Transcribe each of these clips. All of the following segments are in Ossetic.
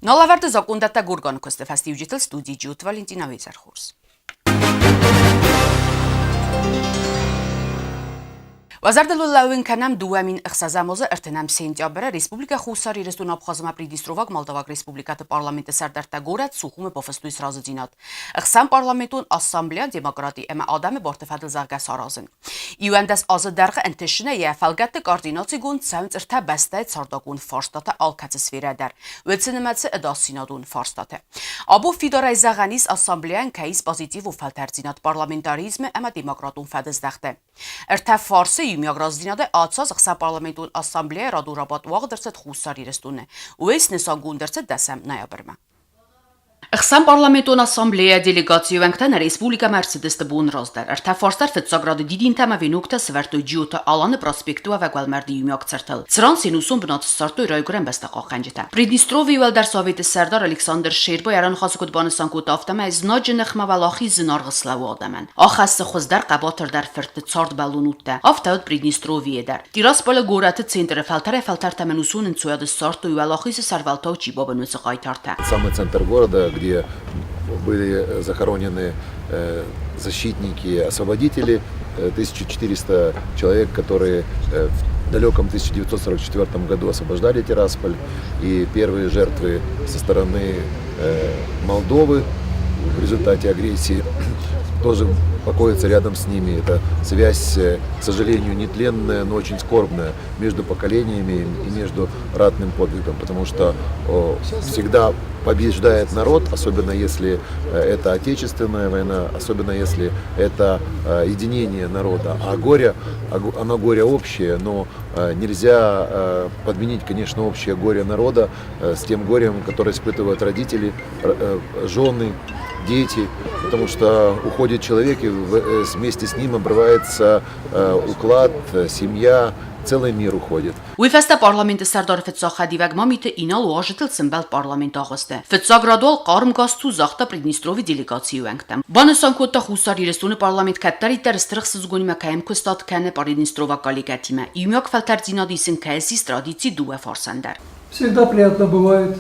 Налӕвӕрды закъондӕттӕг органы куысты фӕстиуджытыл студийы Джиоты Валентина Уезӕрхорз. Уӕ зӕрдыл лӕууын кӕнӕм 2006 азы ӕртынӕм сентябры Республикӕ Хуссар Ирыстон Абхазмӕ Приднестроваг Молдаваг Республикӕты парламенты сӕрдӕрттӕ горӕт Сухумы бафыстой сразыдзинад ӕхсӕнпарламентон ассамблея демократи ӕмӕ адӕмы барты фӕдыл зӕгъгӕ саразын. 11 азы дӕргъы ӕнтысынӕй йӕ фӕлгӕтты координацигонд цӕуынц ӕртӕ бӕстӕйы цардагон фарстатӕ алкӕцы сферӕ дӕр, уыцы нымӕцы ӕдасдзинадон фарстатӕ. Абон фидарӕй зӕгъӕн ис, ассамблеяйӕн кӕй ис позитивон фӕлтӕрддзинад парламентаризмы ӕмӕ демократон фӕдыздӕхты. Ӕртӕ фарсы иумиаг разыдзинадӕй ацы аз ӕхсӕнпарламентон ассамблеяйы радон рабадт уагъд ӕрцыд Хуссар Ирыстоны. Уый снысангонд ӕрцыд дӕсӕм ноябрмӕ. Ӕхсӕнпарламентон ассамблея делегацийы уӕнгтӕ нӕ республикӕмӕ ӕрцыдысты бон раздӕр. Ӕртӕ фарс дӕр фыццаг рады дидинтӕ ӕмӕ веноктӕ сӕвӕрдтой Джиоты Аланы проспекты уӕвӕг уӕлмӕрды иумиаг цыртыл, цыран се нусон бынат ссардтой райгуырӕн бӕстӕ хъахъхъӕнджытӕ. Приднестровьейы уӕлдӕр советы сӕрдар Александр Щерба йӕ раныхасы куыд банысан кодта, афтӕмӕй знаджы ныхмӕ уӕлахиз зынаргъ слӕууы адӕмӕн. Ахӕссы хуыздӕр, хъӕбатырдӕр фыртты цардбӕллон удтӕ. Афтӕ уыд Приднестровьейы дӕр. Тирасполы горӕты центры фӕлтӕрӕй-фӕлтӕртӕм ӕнусон ӕнцойады ссардтой Уӕлахизы сӕрвӕлтау чи бабын, уыцы хъайтартӕ. Самый центр города, где были захоронены защитники, освободители, 1400 человек, которые в далеком 1944 году освобождали Тирасполь. И первые жертвы со стороны Молдовы в результате агрессии тоже покоятся рядом с ними. Это связь, к сожалению, нетленная, но очень скорбная между поколениями и между ратным подвигом, потому что всегда побеждает народ, особенно если это отечественная война, особенно если это единение народа. А горе, оно горе общее, но нельзя подменить, конечно, общее горе народа с тем горем, которое испытывают родители, жены, дети, потому что уходит человек, и вместе с ним обрывается уклад, семья, целый мир уходит. Уый фӕстӕ парламенты сӕрдары фыццаг хӕдивӕг Мамиты Инал уазджытыл сӕмбӕлд парламенты агъуысты. Фыццаг радуал хъарм газ загъта Приднестровье делегацийы уӕнгтӕм. Банысан кодта Хуссар Ирыстоны парламент кӕддӕриддӕр стыр ӕхсызгонимӕ кӕй ӕмкуыстад кӕны приднестроваг коллегӕтимӕ. Иумиаг фӕлтӕрддзинад исын кӕй ссис традици дыууӕ фарсӕн дӕр. Всегда приятно бывает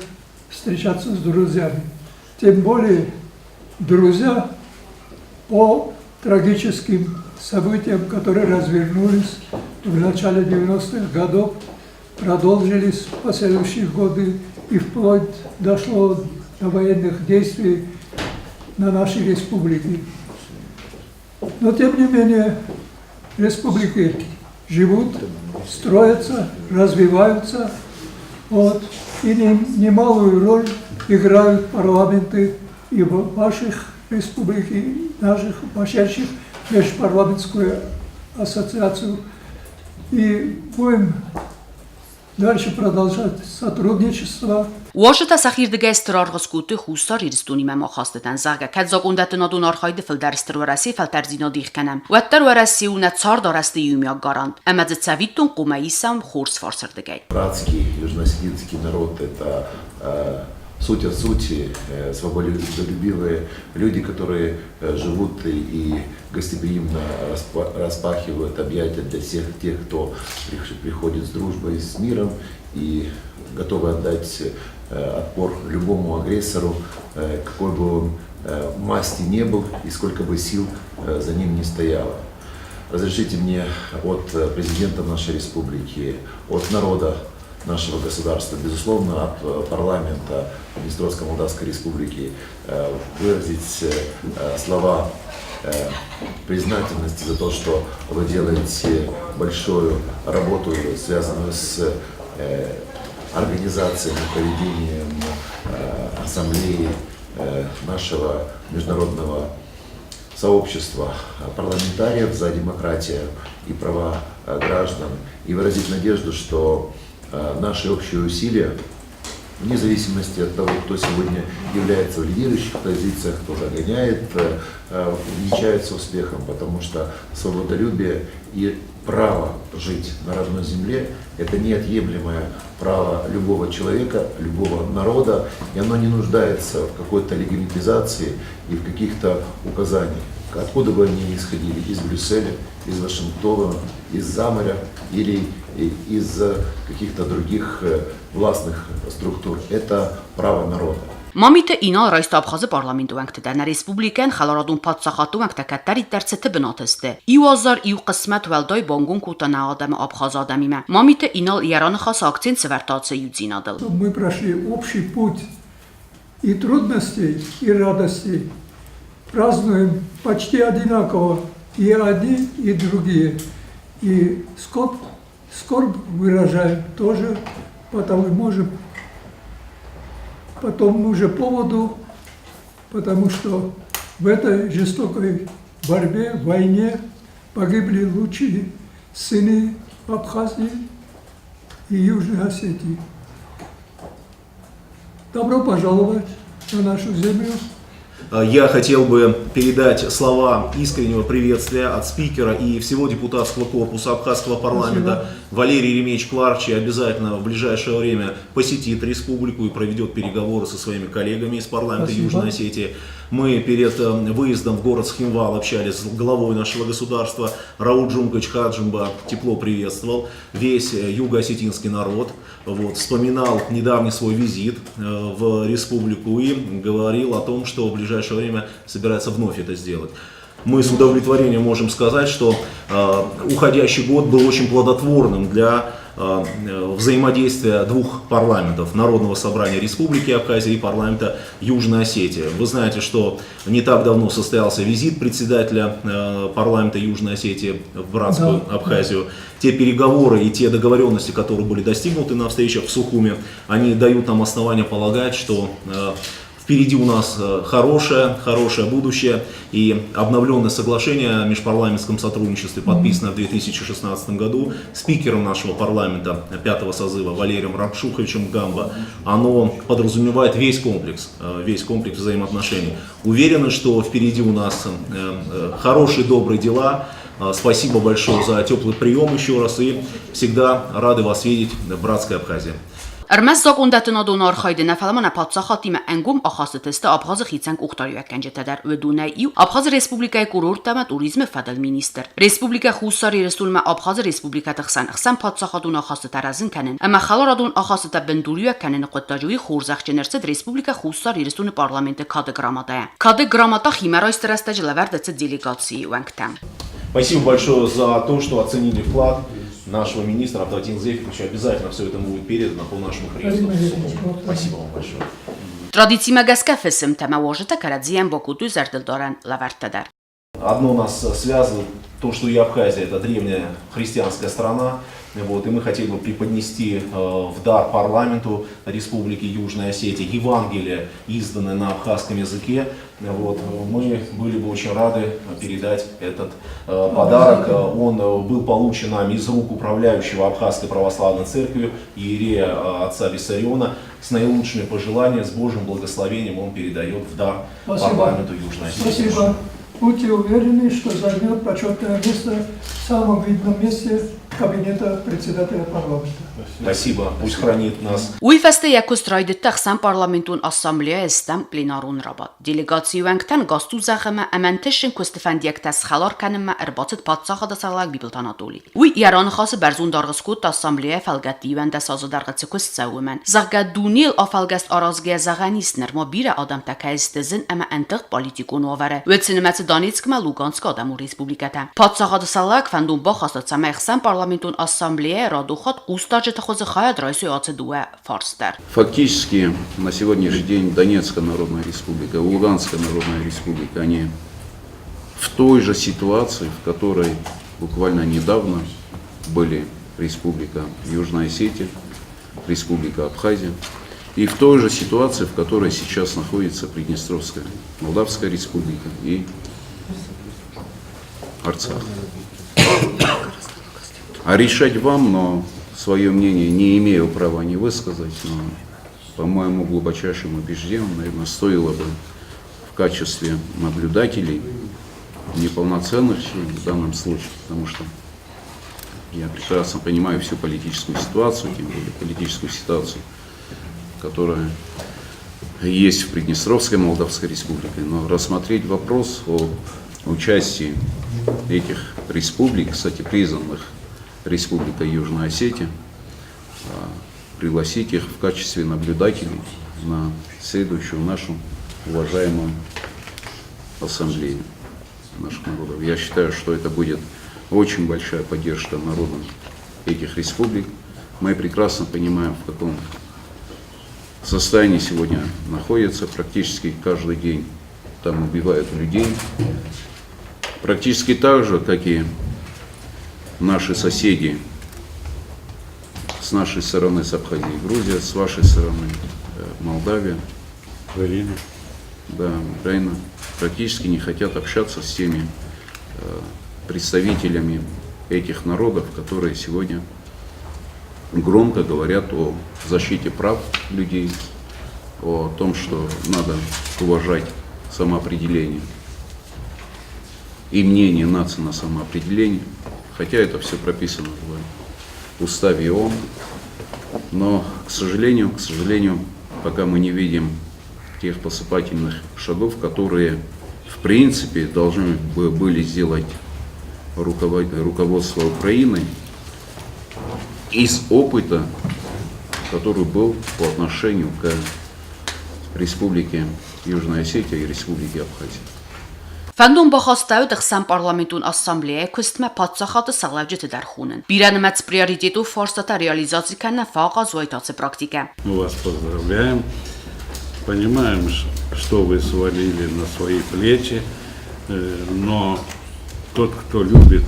встречаться с друзьями. Тем более друзья по трагическим событиям, которые развернулись в начале 90-х годов, продолжились в последующие годы и вплоть дошло до военных действий на нашей республике. Но тем не менее республики живут, строятся, развиваются, вот, и немалую роль играют парламенты и ваших республик, и наших, вошедших в межпарламентскую ассоциацию. И будем дальше продолжать сотрудничество. Уазджытӕ сӕхирдыгӕй стыр аргъ скодтой Хуссар Ирыстонимӕ ӕмахастытӕн, зӕгъгӕ, кӕд закъондӕттынадон архайды фылдӕр стыр Уӕрӕсейы фӕлтӕрддзинад их кӕнӕм, уӕддӕр Уӕрӕсе у нӕ цардарӕзты иумиаг гарант, ӕмӕ дзы цӕвиттон хъуамӕ исӕм хорз фарсырдыгӕй. Братский южноосетинский народ – это суть от сути, свободолюбивые люди, которые живут и гостеприимно распахивают объятия для всех тех, кто приходит с дружбой, с миром и готовы отдать отпор любому агрессору, какой бы он масти не был и сколько бы сил за ним не стояло. Разрешите мне от президента нашей республики, от народа нашего государства, безусловно, от парламента Приднестровской-Молдавской республики выразить слова признательности за то, что вы делаете большую работу, связанную с организацией и проведением ассамблеи нашего международного сообщества парламентариев за демократию и права граждан и выразить надежду, что наши общие усилия, вне зависимости от того, кто сегодня является в лидирующих позициях, кто догоняет, увенчаются успехом, потому что свободолюбие и право жить на родной земле – это неотъемлемое право любого человека, любого народа, и оно не нуждается в какой-то легитимизации и в каких-то указаниях, откуда бы они ни исходили, из Брюсселя из Вашингтона, из-за моря или из каких-то других властных структур. Это право народа. Мамиты Инал райста Абхазы парламенты уӕнгты дӕр нӕ республикӕйӕн хӕларадон паддзахадты уӕнгтӕ кӕддӕриддӕр цыты бынаты сты. Иу азар, иу хъысмӕт уӕлдай бангом кодта нӕ адӕмы Абхазы адӕмимӕ. Мамиты Инал йӕ раныхасы акцент сӕвӕрдта ацы иудзинадыл. Мы прошли общий путь и трудностей, и радостей. Празднуем почти одинаково и одни, и другие. И скорбь, скорбь выражаем тоже, потому можем по тому же поводу, потому что в этой жестокой борьбе, войне погибли лучшие сыны Абхазии и Южной Осетии. Добро пожаловать на нашу землю. Я хотел бы передать слова искреннего приветствия от спикера и всего депутатского корпуса Абхазского парламента. Спасибо. Валерий Еремеевич Кварчия обязательно в ближайшее время посетит республику и проведет переговоры со своими коллегами из парламента Спасибо. Южной Осетии. Мы перед выездом в город Цхинвал общались с главой нашего государства. Рауль Джумкович Хаджимба тепло приветствовал весь юго-осетинский народ. Вот, вспоминал недавний свой визит в республику и говорил о том, что в ближайшее время собирается вновь это сделать. Мы с удовлетворением можем сказать, что уходящий год был очень плодотворным для взаимодействия двух парламентов: Народного собрания Республики Абхазия и парламента Южной Осетии. Вы знаете, что не так давно состоялся визит председателя парламента Южной Осетии в братскую Абхазию. Те переговоры и те договоренности, которые были достигнуты на встречах в Сухуме, они дают нам основания полагать, что впереди у нас хорошее, хорошее будущее, и обновленное соглашение о межпарламентском сотрудничестве подписано в 2016 году спикером нашего парламента пятого созыва Валерием Рамшуховичем Гамбо. Оно подразумевает весь комплекс взаимоотношений. Уверены, что впереди у нас хорошие, добрые дела. Спасибо большое за теплый прием еще раз и всегда рады вас видеть в братской Абхазии. Ӕрмӕст закъондӕттынадон архайды нӕ, фӕлӕ ма нӕ паддзахадтимӕ ӕнгом ахастыты сты Абхазы хицӕн къухдариуӕггӕнджытӕ дӕр. Уыдонӕй иу Абхазы Республикӕйы курорттӕ ӕмӕ туризмы фӕдыл министр. Республикӕ Хуссар Ирыстон ӕмӕ Абхазы Республикӕты хсӕн ӕхсӕнпаддзахадон ахастытӕ рӕзын кӕнын ӕмӕ хӕларадон ахастытӕ бындуриуӕг кӕныны хъуыддаджы уый хорзӕхджын ӕрцыд Республикӕ Хуссар Ирыстоны парламенты Кады грамотӕйӕ. Кады грамота химӕрайсты рӕстӕджы лӕвӕрд ӕрцыд делегацийы уӕнгтӕм. Спасибо большое за то, что оценили вклад нашего министра Абдатина Зефиковича. Обязательно все это будет передано по нашему приезду в Сухум. Спасибо вам большое. Традицимӕ гӕсгӕ фысымтӕ ӕмӕ уазджытӕ кӕрӕдзийӕн бакодтой зӕрдылдарӕн лӕвӕрттӕ дӕр. Одно нас связывает, то, что и Абхазия – это древняя христианская страна, вот, и мы хотели бы преподнести в дар парламенту Республики Южная Осетия Евангелие, изданное на абхазском языке. Вот, мы были бы очень рады передать этот подарок. Он был получен нами из рук управляющего Абхазской православной церковью иерея отца Виссариона. С наилучшими пожеланиями, с Божьим благословением он передает в дар Спасибо. Парламенту Южной Осетии. Спасибо. Будьте уверены, что займет почетное место в самом видном месте кабинета председателя парламента. Спасибо. Пусть хранит нас Уый фӕстӕ йӕ куыст райдыдта ӕхсӕнпарламентон ассамблеяйы стӕм пленарон рабадт. Делегацийы уӕнгтӕн гасцу зӕгъынмӕ ӕмӕ ӕнтыстджын куысты фӕндиӕгтӕ схӕлар кӕнынмӕ ӕрбацыд паддзахады сӕргълӕууӕг Бибылты Анатоли. Уый йӕ раныхасы бӕрзонд аргъ скодта ассамблеяйы фӕлгӕтты 11 азы дӕргъы цы куыст цӕуы, уымӕн. Зӕгъгӕ, дунейыл афӕлгӕст аразгӕйӕ зӕгъӕн ис, нырма бирӕ адӕмтӕ кӕй сты зын ӕмӕ ӕнтыгъд политикон уавӕры. Уыцы нымӕцы Донецк ӕмӕ Луганскы адӕмон республикӕтӕ. Паддзахады сӕргълӕууӕг фӕндон бахаста, цӕмӕй ӕхсӕнпарламентон ассамблеяйы радон хатт хъусдарджыты хуызы хайад райсой ацы дыууӕ фарс дӕр. Фактически на сегодняшний день Донецкая Народная Республика, Луганская Народная Республика, они в той же ситуации, в которой буквально недавно были Республика Южная Осетия, Республика Абхазия, и в той же ситуации, в которой сейчас находится Приднестровская Молдавская Республика и Арцах. А решать вам, но свое мнение не имею права не высказать, но по моему глубочайшему убеждению, наверное, стоило бы в качестве наблюдателей, неполноценных членов в данном случае, потому что я прекрасно понимаю всю политическую ситуацию, тем более политическую ситуацию, которая есть в Приднестровской Молдавской Республике, но рассмотреть вопрос о участии этих республик, кстати, признанных Республикой Южная Осетия, пригласить их в качестве наблюдателей на следующую нашу уважаемую ассамблею наших народов. Я считаю, что это будет очень большая поддержка народам этих республик. Мы прекрасно понимаем, в каком состоянии сегодня находятся. Практически каждый день там убивают людей. Практически так же, как и наши соседи с нашей стороны, с Абхазией и Грузия, с вашей стороны Молдавия. Украина. Да, Украина. Практически не хотят общаться с теми представителями этих народов, которые сегодня громко говорят о защите прав людей, о том, что надо уважать самоопределение и мнение нации на самоопределение, хотя это все прописано в уставе ООН, но, к сожалению, пока мы не видим тех посыпательных шагов, которые, в принципе, должны были сделать руководство Украины из опыта, который был по отношению к Республике Южная Осетия и Республике Абхазия. Фӕндон бахастӕуыд ӕхсӕнпарламентон ассамблеяйы куыстмӕ паддзахады сӕргълӕуджыты дӕр хонын. Бирӕнымӕц приоритетон фарстатӕ реализаци кӕнынӕн фӕахъаз уаид ацы практикӕ. Мы вас поздравляем. Понимаем, что вы свалили на свои плечи, но тот, кто любит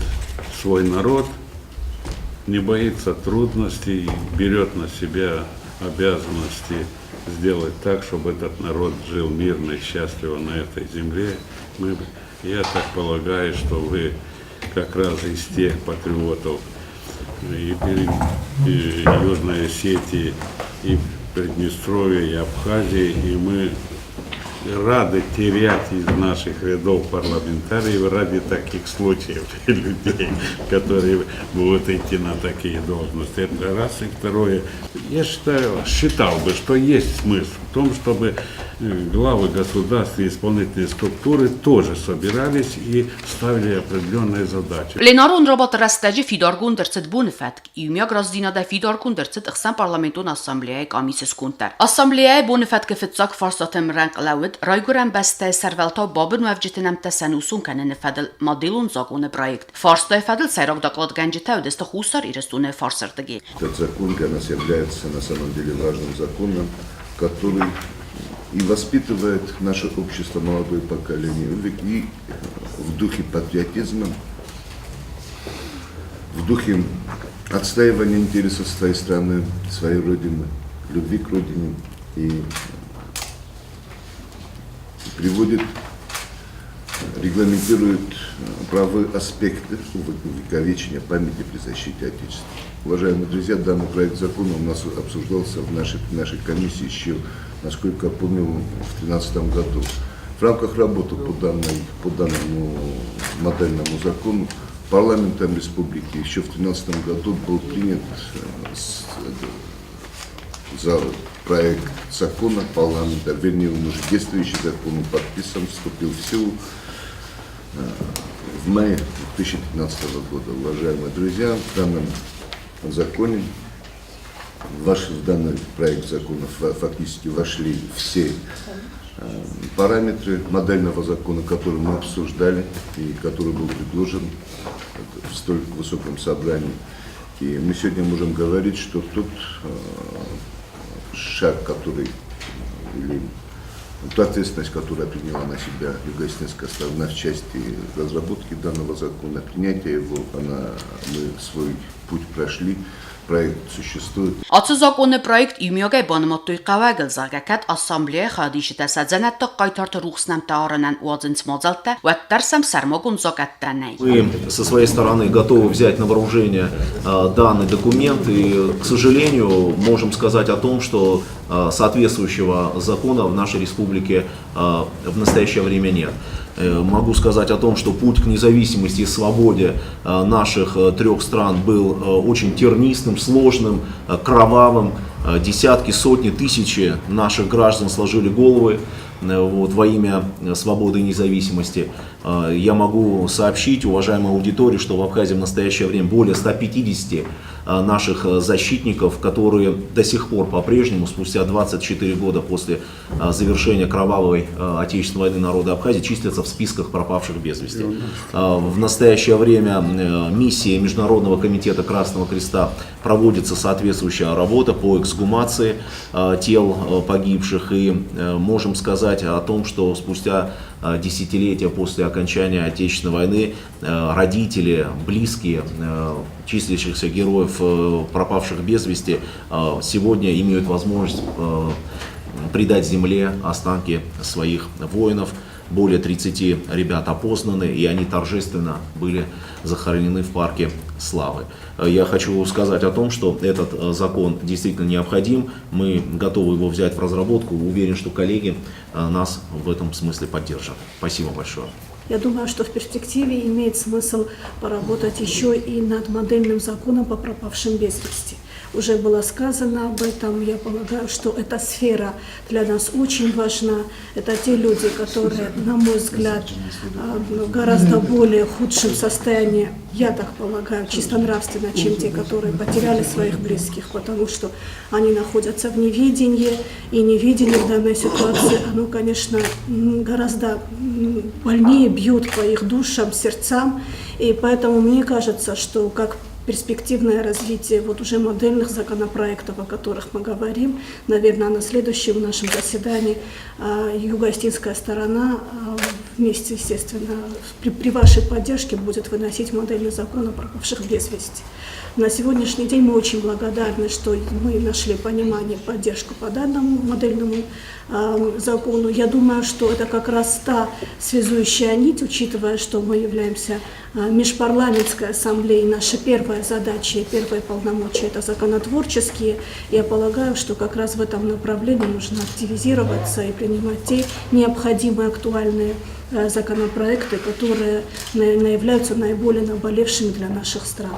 свой народ, не боится трудностей, берет на себя обязанности сделать так, чтобы этот народ жил мирно и счастливо на этой земле. Я так полагаю, что вы как раз из тех патриотов и Южной Осетии, и Приднестровья, и Абхазии, и мы рады терять из наших рядов парламентариев ради таких случаев людей, которые будут идти на такие должности. Это раз. И второе, я считал бы, что есть смысл в том, чтобы главы государств и исполнительные структуры тоже собирались и ставили определенные задачи. Пленарон рабадты рӕстӕджы фидаргонд ӕрцыд боны фӕтк. Иумиаг разыдзинадӕй фидаргонд ӕрцыд ӕхсӕнпарламентон ассамблеяйы къамисы сконд дӕр. Ассамблеяйы боны фӕткы фыццаг фарстаты ӕмрӕнхъ лӕууыд Райгуырӕн бӕстӕйы сӕрвӕлтау бабынуӕвджыты нӕмттӕ сӕнусон кӕныны фӕдыл моделон закъоны проект. Фарстайы фӕдыл сӕйраг докладгӕнджытӕ уыдысты Хуссар Ирыстоны фарсӕрдыгӕй. Этот закон для нас является на самом деле важным законом, который и воспитывает наше общество, молодое поколение, и в духе патриотизма, в духе отстаивания интересов своей страны, своей родины, любви к родине и приводит, регламентирует правовые аспекты увековечения памяти при защите Отечества. Уважаемые друзья, данный проект закона у нас обсуждался в нашей комиссии еще, насколько я помню, в 2013 году. В рамках работы по данному модельному закону парламентом республики еще в 2013 году был принят за проект закона парламента, вернее, он уже действующий закон, он подписан, вступил в силу в мае 2015 года. Уважаемые друзья, в данном законе, в данный проект закона фактически вошли все параметры модельного закона, который мы обсуждали и который был предложен в столь высоком собрании. И мы сегодня можем говорить, что тот шаг, который, или та ответственность, которую приняла на себя юго-осетинская сторона в части разработки данного закона, принятия его, мы свой путь прошли, проект существует. Ацы закъоны проект иумиагӕй банымадтой хъӕуӕгыл, зӕгъгӕ, кӕд ассамблеяйы хайадисджытӕ сӕ дзӕнӕттаг хъайтарты рухс нӕмттӕ арынӕн уадзынц мадзӕлттӕ, уӕддӕр сӕм сӕрмагонд закъӕттӕ нӕй. Мы со своей стороны готовы взять на вооружение данный документ и, к сожалению, можем сказать о том, что соответствующего закона в нашей республике в настоящее время нет. Могу сказать о том, что путь к независимости и свободе наших трех стран был очень тернистым, сложным, кровавым. Десятки, сотни, тысячи наших граждан сложили головы. вот, во имя свободы и независимости. Я могу сообщить уважаемой аудитории, что в Абхазии в настоящее время более 150 наших защитников, которые до сих пор по-прежнему, спустя 24 года после завершения кровавой Отечественной войны народа Абхазии, числятся в списках пропавших без вести. В настоящее время миссия Международного комитета Красного Креста проводится соответствующая работа по эксгумации тел погибших. И можем сказать о том, что спустя десятилетия после окончания Отечественной войны родители, близкие числящихся героев, пропавших без вести, сегодня имеют возможность предать земле останки своих воинов. Более 30 ребят опознаны, и они торжественно были захоронены в парке Славы. Я хочу сказать о том, что этот закон действительно необходим. Мы готовы его взять в разработку. Уверен, что коллеги нас в этом смысле поддержат. Спасибо большое. Я думаю, что в перспективе имеет смысл поработать еще и над модельным законом по пропавшим без вести. Уже было сказано об этом. Я полагаю, что эта сфера для нас очень важна. Это те люди, которые, на мой взгляд, в гораздо более худшем состоянии, я так полагаю, чисто нравственно, чем те, которые потеряли своих близких, потому что они находятся в неведении, и неведение в данной ситуации, оно, конечно, гораздо больнее бьет по их душам, сердцам, и поэтому мне кажется, что как перспективное развитие вот уже модельных законопроектов, о которых мы говорим, наверное, на следующем нашем заседании юго-осетинская сторона вместе, естественно, при вашей поддержке будет выносить модельный закон о пропавших без вести. На сегодняшний день мы очень благодарны, что мы нашли понимание, поддержку по данному модельному закону. Я думаю, что это как раз та связующая нить, учитывая, что мы являемся межпарламентской ассамблеей, наша первая задача и первые полномочия – это законотворческие. Я полагаю, что как раз в этом направлении нужно активизироваться и принимать те необходимые актуальные законопроекты, которые являются наиболее наболевшими для наших стран.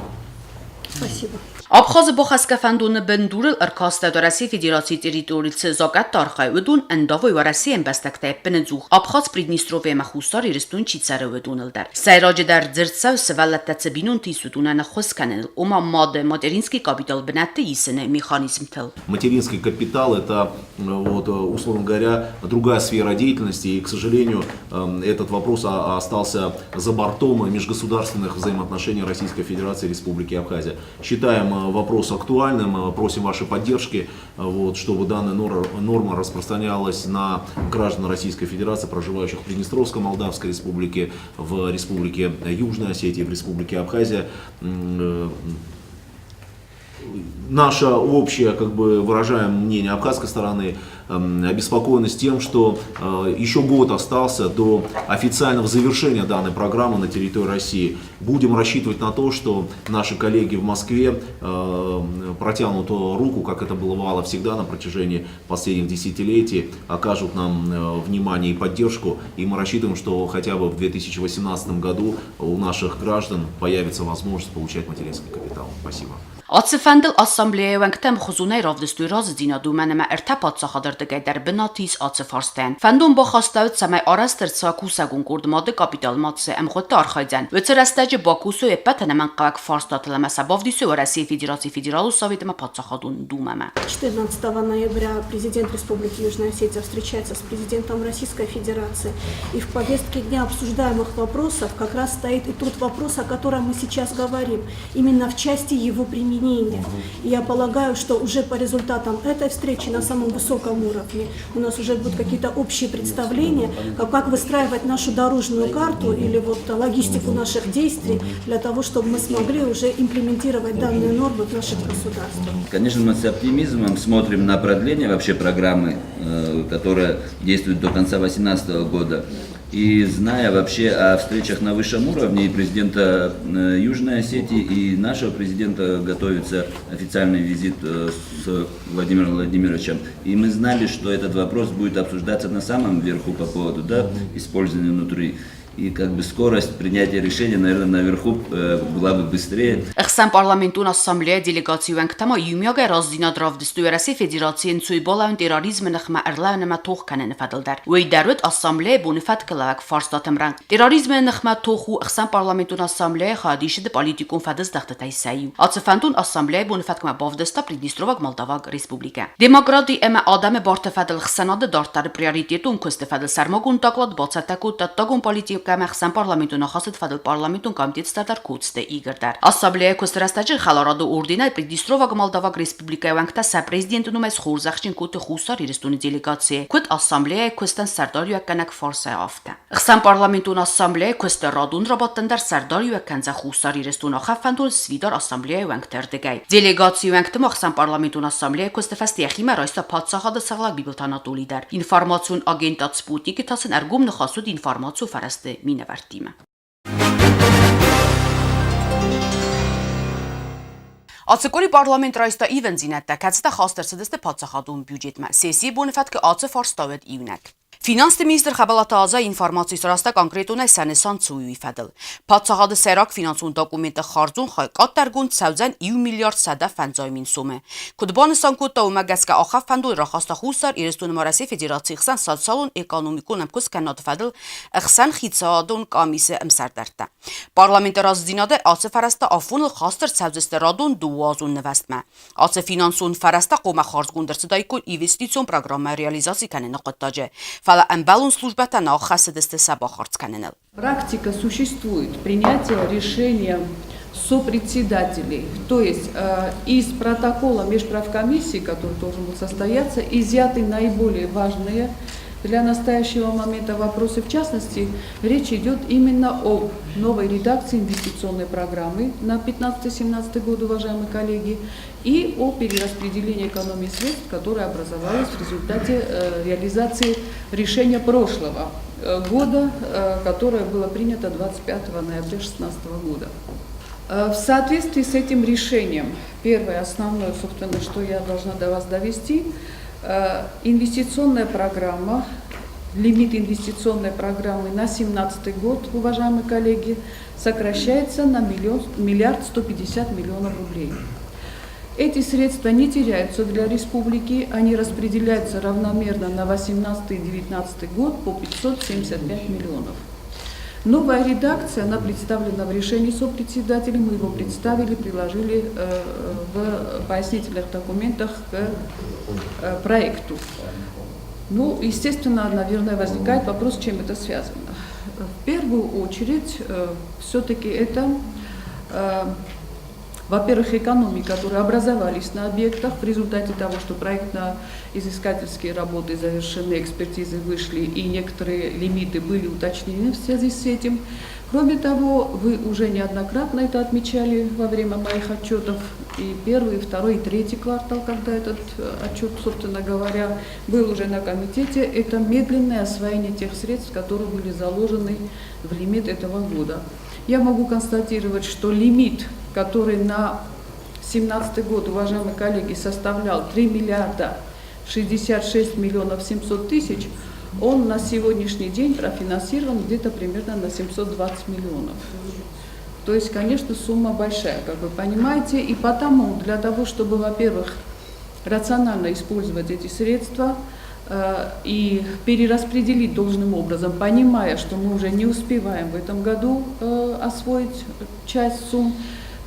Спасибо. Абхазы бахӕсгӕ фӕндоны бындурыл ӕркастӕуыд Уӕрӕсейы Федерацийы территорийыл цы закъӕттӕ архайы, уыдон ӕндавой Уӕрӕсейы ӕмбӕстӕгтӕй ӕппынӕдзух Абхаз, Приднестровье ӕмӕ Хуссар Ирыстон чи цӕры, уыдоныл дӕр. Сӕйраджыдӕр дзырд цӕуы сывӕллӕттӕ цы бинонты ис, уыдонӕн ӕххуыс кӕныныл, ома мады материнский капитал бынӕтты исыны механизмтыл. Материнский капитал – это, вот, условно говоря, другая сфера деятельности, и, к сожалению, этот вопрос остался за бортом межгосударственных взаимоотношений Российской Федерации и Республики Абхазия. Считаем вопрос актуальным, просим вашей поддержки, вот, чтобы данная норма распространялась на граждан Российской Федерации, проживающих в Приднестровской Молдавской Республике, в Республике Южная Осетия, в Республике Абхазия. Наше общее, как бы выражаем мнение абхазской стороны, обеспокоенность тем, что еще год остался до официального завершения данной программы на территории России. Будем рассчитывать на то, что наши коллеги в Москве протянут руку, как это бывало всегда на протяжении последних десятилетий, окажут нам внимание и поддержку. И мы рассчитываем, что хотя бы в 2018 году у наших граждан появится возможность получать материнский капитал. Спасибо. Ацы фӕндыл ассамблеяйы уӕнгтӕ ӕмхуызонӕй равдыстой разыдзинад, уымӕн ӕмӕ ӕртӕ паддзахады рдыгӕй дӕр бынат ис ацы фарстӕн. Фӕндон бахастӕуыд, цӕмӕй арӕзт ӕрцӕуа кусӕгон къорд мады капитал МАЦ-ы ӕмгъуыдты архайдзӕн. Уыцы рӕстӕджы бакусой ӕппӕт ӕнӕмӕнгхъӕуӕг фарстатыл ӕмӕ сӕ бавдисой Уӕрӕсейы Федерацийы Федералон Совет ӕмӕ Паддзахадон Думӕмӕ. 14 ноября президент Республики Южная Осетия встречается с президентом Российской Федерации. И в повестке дня обсуждаемых вопросов как раз стоит и тот вопрос, о котором мы сейчас говорим, именно в части его применения. И я полагаю, что уже по результатам этой встречи на самом высоком уровне у нас уже будут какие-то общие представления, как выстраивать нашу дорожную карту или вот логистику наших действий для того, чтобы мы смогли уже имплементировать данные нормы в наших государствах. Конечно, мы с оптимизмом смотрим на продление вообще программы, которая действует до конца 2018 года. И зная вообще о встречах на высшем уровне и президента Южной Осетии, и нашего президента готовится официальный визит с Владимиром Владимировичем. И мы знали, что этот вопрос будет обсуждаться на самом верху по поводу, да, использования внутри. И как бы скорость принятия решения, наверное, наверху была бы быстрее. Ӕхсӕнпарламентон ассамблея делегацийы уӕнгтӕ ма иумиагӕй разыдзинад равдыстой Уӕрӕсейы Федерацийы ӕнцойбалӕн терроризмы ныхмӕ ӕрлӕууын ӕмӕ тох кӕныны фӕдыл дӕр. Уый дӕр уыд ассамблеяйы боны фӕткы лӕвӕг фарстатӕм рӕнхъ. Терроризмы ныхмӕ тох у ӕхсӕнпарламентон ассамблеяйы хайадисыды политикон фӕдыздӕхтытӕй сӕ иу. Ацы фӕндон ассамблеяйы боны фӕткмӕ бавдыста Приднестроваг Молдаваг Республикӕ. Демократи ӕмӕ адӕмы барты фӕдыл хсӕнады дарддӕры приоритетон куысты фӕдыл сӕрмагонд доклад бацӕттӕ кодта ӕддагон политикӕ ӕмӕ ӕхсӕнпарламентон ахастыты фӕдыл парламентон комитеты сӕрдар Коцты Игорь дӕр. Ассамблеяйы куысты рӕстӕджы Хӕларады орденӕй Приднестроваг Молдаваг Республикӕйы уӕнгтӕ сӕ президенты номӕй схорзӕхджын кодтой Хуссар Ирыстоны делегацийы, куыд ассамблеяйы куыстӕн сӕрдариуӕггӕнӕг фарсӕй, афтӕ. Ӕхсӕнпарламентон ассамблеяйы куысты радон рабадтӕн дӕр сӕрдариуӕг кӕндзӕн Хуссар Ирыстоны ахӕм сфидар ассамблеяйы уӕнгты ӕрдыгӕй. Делегацийы уӕнгты ма ӕхсӕнпарламентон ассамблеяйы куысты фӕстӕ йӕхимӕ райста паддзахады сӕргълӕууӕг Бибылты Анатолий дӕр. Информацион агентад «Спутник»-ы та сын ӕргом ныхас уыд информацион фӕрӕзты минӕвӕрттимӕ. Ацы къуыри парламент райста ивӕндзинӕдтӕ, кӕцытӕ хаст ӕрцыдысты паддзахадон бюджетмӕ. Сессийы боны фӕткы ацы фарста уӕд иунӕг. Финансты министр Хӕбӕлаты Аза информаци сарӕзта конкретонӕй сӕ нысан цы у, уый фӕдыл. Паддзахады сӕйраг финансон документы хардзон хай къаддӕргонд цӕудзӕн иу миллиард 150 мин сомы. Куыд банысан кодта, уымӕ гӕсгӕ ахӕм фӕндон рахаста Хуссар Ирыстоны ӕмӕ Уӕрӕсейы Федерацийы хсӕн социалон-экономикон ӕмкуысткӕнынады фӕдыл ӕхсӕнхицауадон къамисы ӕмсӕрдӕрттӕ. Парламенты разыдзинады ацы фӕрӕзтӕ афоныл хаст ӕрцӕудзысты радон дыууӕазон нывӕзтмӕ. Ацы финансон фӕрӕзтӕ хъуамӕ хардзгонд ӕрцыдаиккой инвестицион программӕ реализаци кӕныны хъуыддаджы, фӕлӕ ӕмбӕлон службӕтӕ нӕ аххӕссыдысты сӕ бахардз кӕныныл. Практика существует принятие решения сопредседателей. То есть из протокола межправкомиссии, который должен был состояться, изъяты наиболее важные для настоящего момента вопросы. В частности, речь идет именно об новой редакции инвестиционной программы на 15-17 год, уважаемые коллеги, и о перераспределении экономии средств, которая образовалась в результате реализации решения прошлого года, которое было принято 25 ноября 2016 года. В соответствии с этим решением, первое основное, собственно, что я должна до вас довести, инвестиционная программа, лимит инвестиционной программы на 2017 год, уважаемые коллеги, сокращается на миллиард 150 миллионов рублей. Эти средства не теряются для республики, они распределяются равномерно на 2018 и 2019 год по 575 миллионов. Новая редакция, она представлена в решении сопредседателей, мы его представили, приложили в пояснительных документах к проекту. Ну, естественно, наверное, возникает вопрос, с чем это связано. В первую очередь, все-таки это, во-первых, экономии, которые образовались на объектах в результате того, что проектно-изыскательские работы завершены, экспертизы вышли и некоторые лимиты были уточнены в связи с этим. Кроме того, вы уже неоднократно это отмечали во время моих отчетов, и первый, и второй, и третий квартал, когда этот отчет, собственно говоря, был уже на комитете, это медленное освоение тех средств, которые были заложены в лимит этого года. Я могу констатировать, что лимит, который на 2017 год, уважаемые коллеги, составлял 3 миллиарда 66 миллионов 700 тысяч, он на сегодняшний день профинансирован где-то примерно на 720 миллионов. То есть, конечно, сумма большая, как вы понимаете, и потому для того, чтобы, во-первых, рационально использовать эти средства и перераспределить должным образом, понимая, что мы уже не успеваем в этом году освоить часть сумм,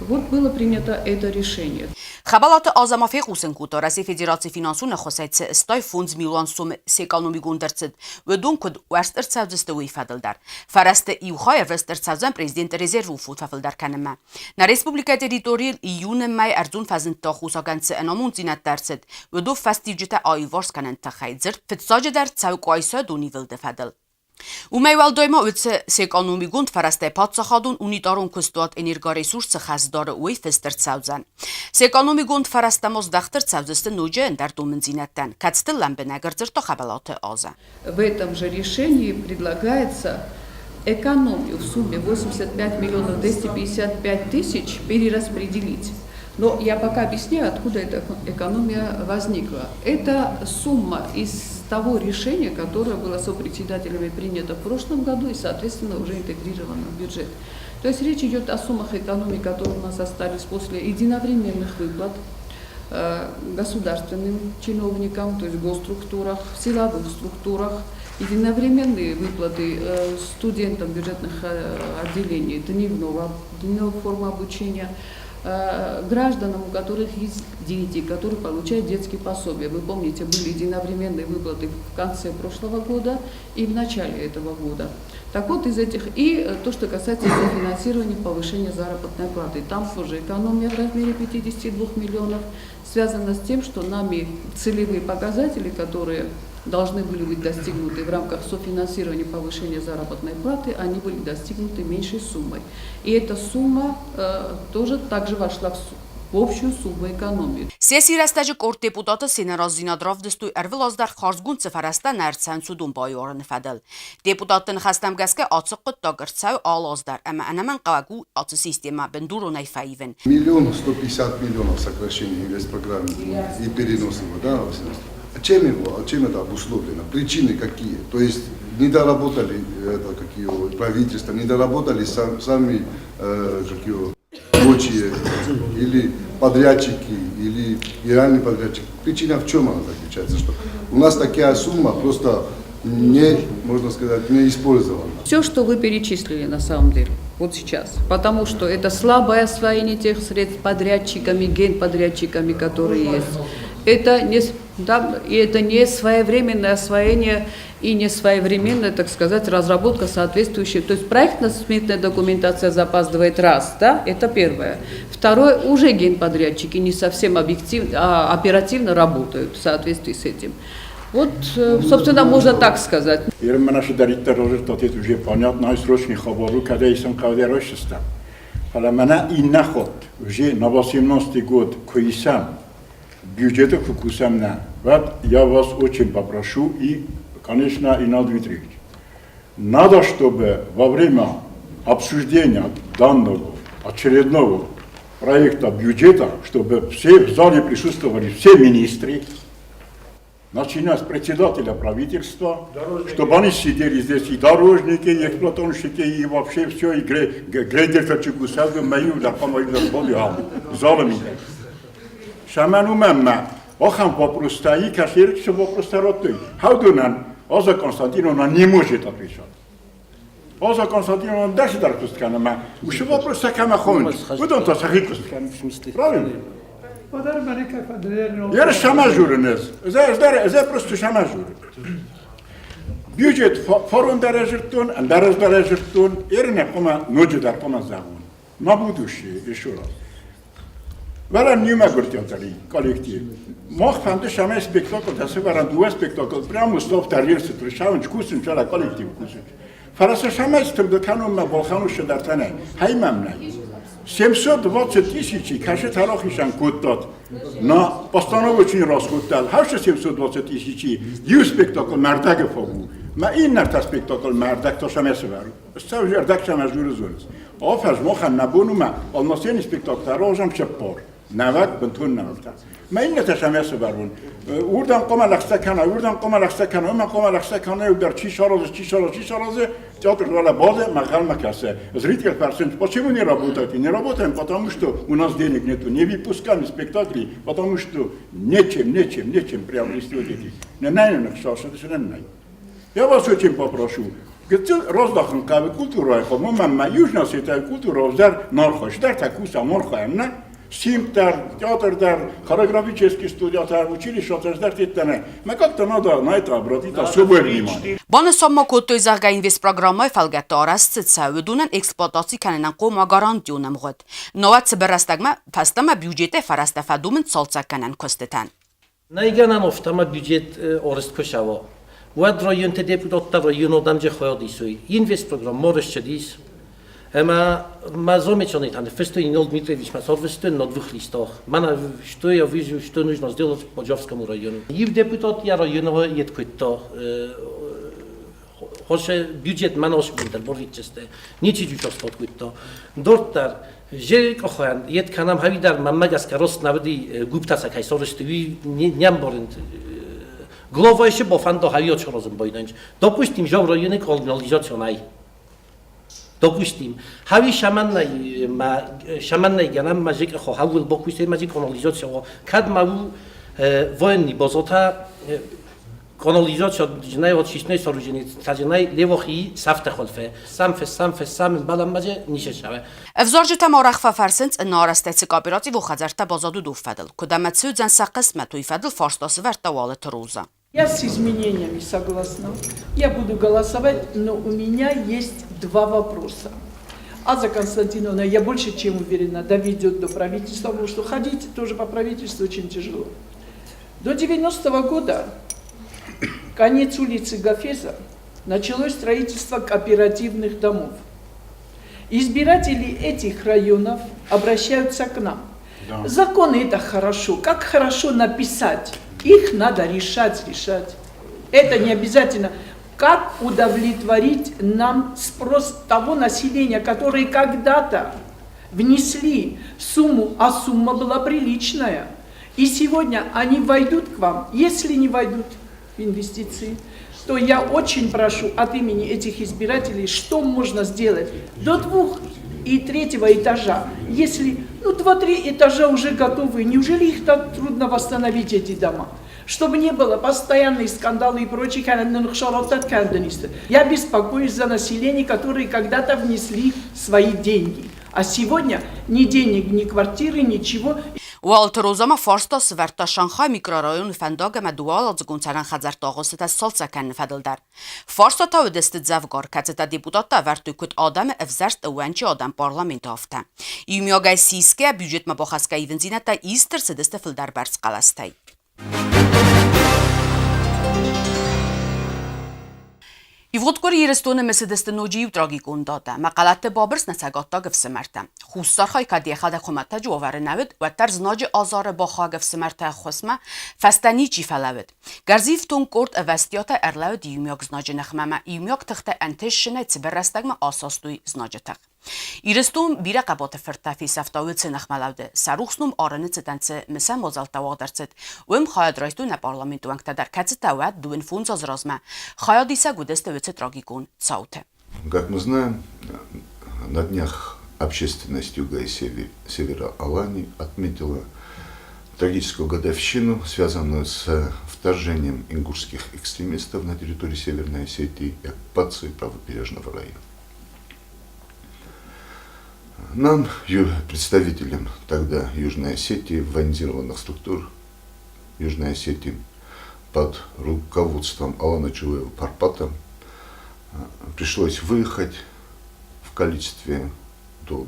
вот было принято это решение. Хӕбӕлаты Азӕ ма фехъусын кодта, Уӕрӕсейы Федерацийы финансон ӕххуысӕй цы 85 милуан сомы сэкономигонд ӕрцыд, уыдон куыд уӕрст ӕрцӕудзысты, уый фӕдыл дӕр. Фӕрӕзты иу хай ӕрвыст ӕрцӕудзӕн президенты резервы фонд фӕфылдӕр кӕнынмӕ. Нӕ республикӕйы территорийыл июны мӕй ӕрдзон фӕзындты аххосагӕн цы ӕнамонддзинӕдтӕ ӕрцыд, уыдон фӕстиуджытӕ аиуварс кӕныны тыххӕй дзырд фыццаджыдӕр цӕуы Къуайсайы донивылды фӕдыл. Уымӕй уӕлдай ма уыцы сэкономигонд фӕрӕзтӕй паддзахадон унитарон куыстуат «Энергоресурс» цы хӕс дары, уый фыст ӕрцӕудзӕн. Сэкономигонд фӕрӕзтӕ ма здӕхт ӕрцӕудзысты ноджы ӕндӕр домындзинӕдтӕн, кӕцытыл лӕмбынӕг ӕрдзырдта Хӕбӕлаты Азӕ. В этом же решении предлагается экономию в сумме 85 миллионов 255 тысяч перераспределить. Но я пока объясняю, откуда эта экономия возникла. Эта сумма из того решения, которое было сопредседателями принято в прошлом году и, соответственно, уже интегрировано в бюджет. То есть речь идет о суммах экономии, которые у нас остались после единовременных выплат государственным чиновникам, то есть в госструктурах, в силовых структурах, единовременные выплаты студентам бюджетных отделений дневной формы обучения, гражданам, у которых есть дети, которые получают детские пособия. Вы помните, были единовременные выплаты в конце прошлого года и в начале этого года. Так вот, из этих, и то, что касается софинансирования повышения заработной платы, там тоже экономия в размере 52 миллионов, связана с тем, что нами целевые показатели, которые должны были быть достигнуты в рамках софинансирования повышения заработной платы, они были достигнуты меньшей суммой. И эта сумма тоже также вошла в общую сумму экономии. Сессийы рӕстӕджы къорд депутаты се нӕразыдзинад равдыстой ӕрвылаз дӕр хардзгонд цы фӕрӕзтӕ нӕ ӕрцӕуынц, уыдон байуарыны фӕдыл. Депутатты ныхӕстӕм гӕсгӕ ацы хъуыддаг ӕрцӕуы алы аз дӕр ӕмӕ ӕнӕмӕнгхъӕуӕг у ацы системӕ бындуронӕй фӕивын. Миллион 150 миллионов сокращения инвестпрограммы и перенос его, да, а чем это обусловлено? Причины какие? То есть не доработали это, как его, правительство, не доработали сами, как его, рабочие или подрядчики, или генеральный подрядчик. Причина в чем она заключается? Что у нас такая сумма просто не, можно сказать, не использована. Все, что вы перечислили на самом деле, вот сейчас, потому что это слабое освоение тех средств подрядчиками, генподрядчиками, которые есть. Это не, да, и это не своевременное освоение и не своевременная, так сказать, разработка соответствующей. То есть проектно-сметная документация запаздывает раз, да, это первое. Второе, уже генподрядчики не совсем объективно, а оперативно работают в соответствии с этим. Вот, собственно, можно так сказать. Уже понятно, срочный хабару, когда Фӕлӕ мӕнӕ иннӕ хатт, уже на 18 год куы исӕм, бюджеты куы кусӕм нӕ, вот я вас очень попрошу и, конечно, Инал Дмитриевич, надо, чтобы во время обсуждения данного очередного проекта бюджета, чтобы все в зале присутствовали все министры, начиная с председателя правительства, чтобы они сидели здесь, и дорожники, и эксплуатационщики, и вообще все, и грейдер чекусады, мою, да, по-моему, залами. Шаману мамма, ахам вопросы, и каширк вопросы ротой. Хаудунан, Аза Константиновна не может отвечать. Аза Константиновна даже дар кусткана, уж вопрос такама хон. Удан та сахи кусткана. Правильно? Яра шамажурыныз. Ez просто шамажур. Бюджет форум дәрәжірттон, андәрәж дәрәжірттон, еріне қома ноджы дар қома загон. На будущее, еще раз. Варан нима гуртятари коллектив. Мох фанды шаме спектакль, дасы варан дуа спектакль, прямо слов тарьерсы трышавын кусын чала коллектив кусын. Фараса шаме стымдыкану ма болхану шедартане. Хаймамна. 720 тысяч каши тарахишан коддат. На постановочный расход дал. 720 тысяч. Ю спектакль мардак фагу. Ма иннерта спектакль мардак то шаме свару. Став жардак шаме журу зурс. Афаж мохан набону ма алмасен спектакль таражам чеппор. Навак бентун навта. Ма иннерта шаме сварун. Урдан қома лахса кана, урдан қома лахса кана, ума қома лахса кана, удар чи шаразы, чи шаразы, чи шаразы, театр вала базе, махал макасе. Зритель фарсен, почему не работаете? Не работаем, потому что у нас денег нету, не выпускаем спектакли, потому что нечем, нечем, нечем приобрести вот эти. Не не, не, Я вас очень попрошу, раздахын кавы культура, мама Южная Осетия культура, вздар нархош, дар такуса морхаемна, Симптер, театр, хореографический студия, училище, Ма как-то надо на это обратить особое внимание. Банысан ма кодтой, зӕгъгӕ, Инвестпрограммӕйы фӕлгӕтты арӕзт цы цӕуы, уыдонӕн эксплуатаци кӕнынӕн хъуамӕ гарантион ӕмгъуыд. Науӕд цыбыр рӕстӕгмӕ фӕстӕмӕ бюджетӕй фӕрӕзтӕ фӕдомынц цалцӕггӕнӕн куыстытӕн. Нӕй гӕнӕн афтӕ ӕмӕ бюджет арӕзт куы цӕуа, уӕд районты депутаттӕ районы адӕм хайад исой. Инвестпрограмма арӕзт Ӕмӕ мӕ замечание там фыстой Инал Дмитриевич мӕ сарвыстой на двух листах. Мӕнӕ что я вижу, что нужно сделать по Джавскому району. Иу депутат я районы ед кодта. Хоше бюджет мӕн ошбунтер борвитчесте. Ничи участвовать кодта. Дорттар же кохан ед канам хавидар мамма гаска рост навди гуптаса кай сорышты ви ням борент. Глава się bofando havio чорозым бойданч. Допустим, жав районы канализационай. Допустим, хави шаманнай ма шаманнай ганам мажик хо хавил бокусе мажик канализация. Кад мау военный бозота канализация джнай от шишнай сооружение таджнай левохи сафте холфе. Самфе самфе сам балам маже нишешаве. ԵՒզորջը մարախվաֆարսենց նարաստեցի կոոպերատիվ ուխաձարտա բազադու դուֆադլ։ Կուդամացու ձան սակս մտույֆադլ ֆարստոսվեր տավալը թրուզա։ Я с изменениями согласна. Я буду голосовать, но у меня есть два вопроса. Аза Константиновна, я больше чем уверена, доведет до правительства, потому что ходить тоже по правительству очень тяжело. До 90-го года, конец улицы Гафеза, началось строительство кооперативных домов. Избиратели этих районов обращаются к нам. Да. Законы это хорошо. Как хорошо написать? Их надо решать, решать. Это не обязательно. Как удовлетворить нам спрос того населения, которое когда-то внесли сумму, а сумма была приличная. И сегодня они войдут к вам. Если не войдут в инвестиции, то я очень прошу от имени этих избирателей, что можно сделать до 2 и 3 этажа. Если 2-3 этажа уже готовы, неужели их так трудно восстановить, эти дома? Чтобы не было постоянных скандалов и прочих, я беспокоюсь за население, которые когда-то внесли свои деньги. А сегодня ни денег, ни квартиры, ничего. Ուալթրոզամա ֆարստա սվերտա Շանխայ միկրոռայոն ֆենդագը մը դուալ ածգունցարան խաձարտաղոսը սալցական ֆադլդար։ Ֆարստա թավը դստը ձավգար կացետա դեպուտատա վերտուկուտ ադամը ըվզերտ ուանչի ադամ պարլամենտ ավտա։ Իմյոգայ սիսկե բյուջետ մը բոխասկա իվնձինատա իստր սդստը ֆլդար բարձ ყալასթայ։ Իվոտկորի երեստոնը մսդստը նոջի ու տրագիկոն դատա, մակալատը բաբրս նցագատտա գվսմերտա։ Խուսարխայ կադիեխադա խոմատա ջովարը նավդ, վատար զնաջը ազարը բախա գվսմերտա խոսմա, ֆաստանի ճիֆալավդ։ Գարզիվ տոն կորտ ըվաստիոտը ըրլավդ իումյակ զնաջը նխմամա, իումյակ թղտը անթեշ շնայ ցբերաստագմա ասաստույ զնաջը թղ։ Իրստում բիրակաբոտը ֆրտաֆի սավտավուցը նխմալավդը, սարուխսնում արանը ցտանցը մսա մոզալտավաղդարցետ, ում խայադրայստու նա պարլամենտու անկտադար կացտավա դուն ֆունցազրազմա, խայադիսա գուդեստը տրագիկոն ցաութը։ Как мы знаем, на днях общественность Юга и Севера Алании отметила трагическую годовщину, связанную с вторжением ингушских экстремистов на территорию Северной Осетии и оккупацией правобережного района. Нам, представителям тогда Южной Осетии, военизированных структур Южной Осетии, под руководством Алана Чуева Парпата, пришлось выехать в количестве до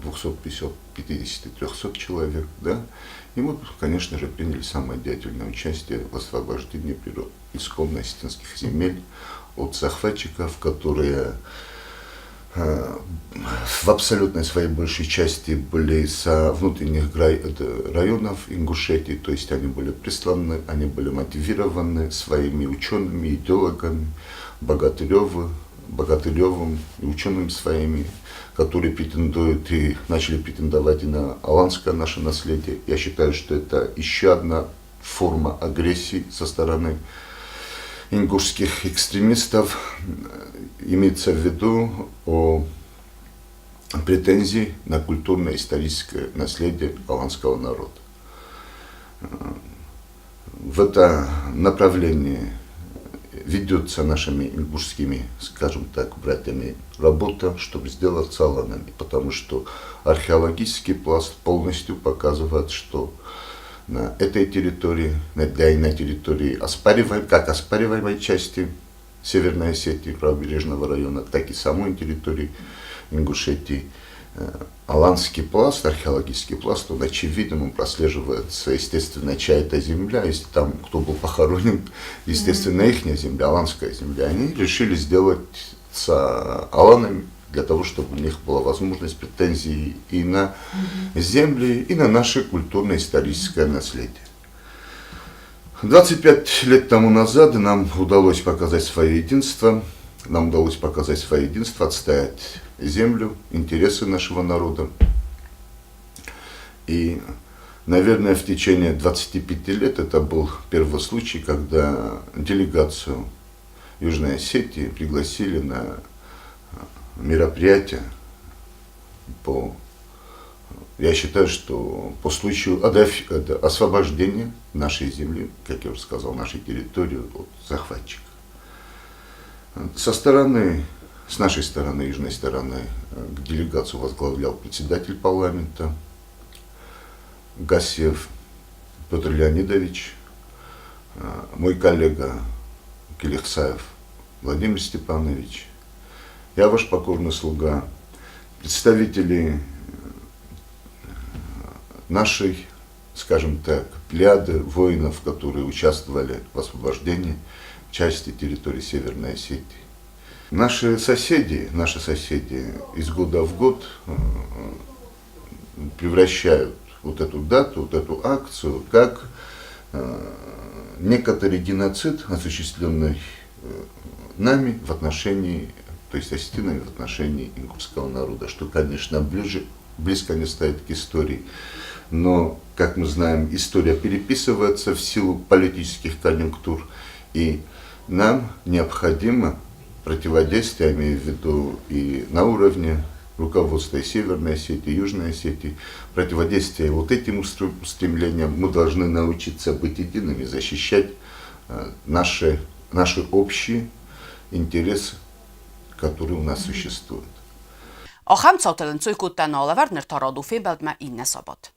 250-300 человек, да, и мы, конечно же, приняли самое деятельное участие в освобождении исконно осетинских земель от захватчиков, которые в абсолютной своей большей части были со внутренних районов Ингушетии, то есть они были присланы, они были мотивированы своими учеными, идеологами, Богатыревым и учеными своими, которые претендуют и начали претендовать и на аланское наше наследие. Я считаю, что это еще одна форма агрессии со стороны ингушских экстремистов. Имеется в виду о претензии на культурно-историческое наследие аланского народа. В это направление ведется нашими ингушскими, скажем так, братьями работа, чтобы сделаться аланами, потому что археологический пласт полностью показывает, что на этой территории, да и на территории как оспариваемой части Северной Осетии, правобережного района, так и самой территории Ингушетии, аланский пласт, археологический пласт, он очевиден, он прослеживается, естественно, чья это земля, если там кто был похоронен, естественно, ихняя земля, аланская земля. Они решили сделать с аланами для того, чтобы у них была возможность претензий и на земли, и на наше культурно-историческое наследие. 25 лет тому назад нам удалось показать свое единство, отстоять землю, интересы нашего народа. И Наверное, в течение 25 лет это был первый случай, когда делегацию Южной Осетии пригласили на мероприятие по, я считаю, что по случаю освобождения нашей земли, как я уже сказал, нашей территории от захватчика. Со стороны, с нашей стороны, южной стороны, делегацию возглавлял председатель парламента Гасиев Петр Леонидович, мой коллега Килихсаев Владимир Степанович, я ваш покорный слуга, представители нашей, скажем так, плеяды воинов, которые участвовали в освобождении части территории Северной Осетии. Наши соседи, наши соседи из года в год превращают вот эту дату, вот эту акцию, как некоторый геноцид, осуществленный нами в отношении, то есть осетинами в отношении ингушского народа, что, конечно, ближе, близко не стоит к истории. Но, как мы знаем, история переписывается в силу политических конъюнктур, и нам необходимо противодействие, я имею в виду и на уровне руководства и Северной Осетии, и Южной Осетии, противодействие вот этим устремлениям. Мы должны научиться быть едиными, защищать наши, наши общие интересы, которые у нас существуют. Ахӕм цаутыл ӕнцой кодта нӕ алӕвӕрд, ныр та рад у фембӕлдмӕ иннӕ сабат.